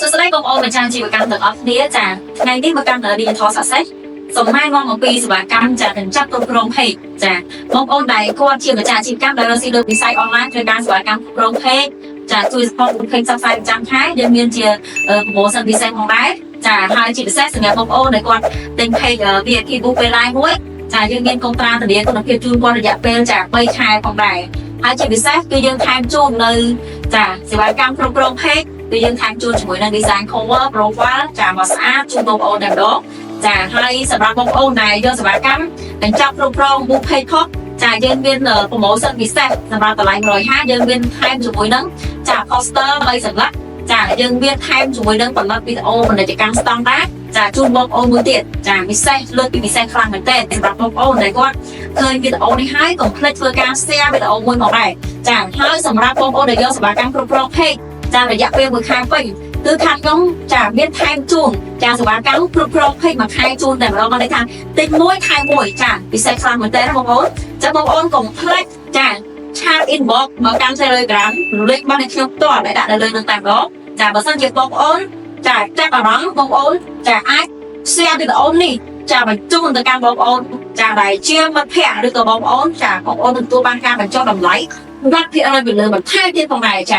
សួស្តីបងប្អូនម្ចាស់អាជីវកម្មទាំងអស់គ្នាចាថ្ងៃនេះមកកាន់ Digital Success សូមណែនាំអំពីសេវាកម្មចាកញ្ចប់គ្រប់គ្រង page ចាបងប្អូនដែលគាត់ជាម្ចាស់អាជីវកម្មដែលរកស៊ីលើវិស័យអនឡាញត្រូវការសេវាកម្មគ្រប់គ្រង page ចាជួយ support page ផ្សព្វផ្សាយប្រចាំខែយើងមានជា promotion ពិសេសផងដែរចាហើយជាពិសេសសម្រាប់បងប្អូនដែលគាត់ទិញ page VIP boost ពេល live មួយចាយើងមានកុងត្រាធានាគុណភាពជូនគាត់រយៈពេលចា3ខែផងដែរហើយជាពិសេសគឺយើងថែមជូននៅចាសេវាកម្មគ្រប់គ្រង page គឺយើងថែមជូនជាមួយនឹង design cover profile ចាមកស្អាតជូនបងប្អូនតែម្ដងចាហើយសម្រាប់បងប្អូនដែលយកសេវាកម្មកញ្ចប់គ្រប់គ្រង boost page ផុសចាយើងមាន promotion ពិសេសសម្រាប់តម្លៃ150យើងមានថែមជាមួយនឹងចា poster 3សន្លឹកចាយើងមានថែមជាមួយនឹងផលិតវីដេអូពាណិជ្ជកម្មស្តង់ដារចាជូនបងប្អូនមួយទៀតចាពិសេសលើកពីពិសេសខ្លាំងមែនទែនសម្រាប់បងប្អូនដែលគាត់ឃើញវីដេអូនេះហើយកុំភ្លេចធ្វើការ share វីដេអូមួយផងដែរចាហើយសម្រាប់បងប្អូនដែលយកសេវាកម្មគ្រប់គ្រង page ចារយៈពេល1ខែពេញគឺខាងខ្ញុំចាមានថែមជូនចាសេវាកម្មគ្រប់គ្រង page មួយខែជូនតែម្ដងមកន័យថាទិញមួយថែមមួយចាពិសេសខ្លាំងមែនតើបងប្អូនចាបងប្អូនកុំភ្លេចចាchat inbox មកកាន់ Telegram លេខរបស់អ្នកខ្ញុំផ្ទាល់ដែលដាក់នៅលើនឹងតែម្ដងចាបើសិនជាបងប្អូនចាចាប់អារម្មណ៍បងប្អូនចាអាច share វីដេអូនេះចាបញ្ជូនទៅកាន់បងប្អូនចាដែលជាមិត្តភ័ក្តិឬក៏បងប្អូនចាបងប្អូនទទួលបានការបញ្ចុះតម្លៃ10%ពីលើបន្ថែមទៀតផងដែរចា។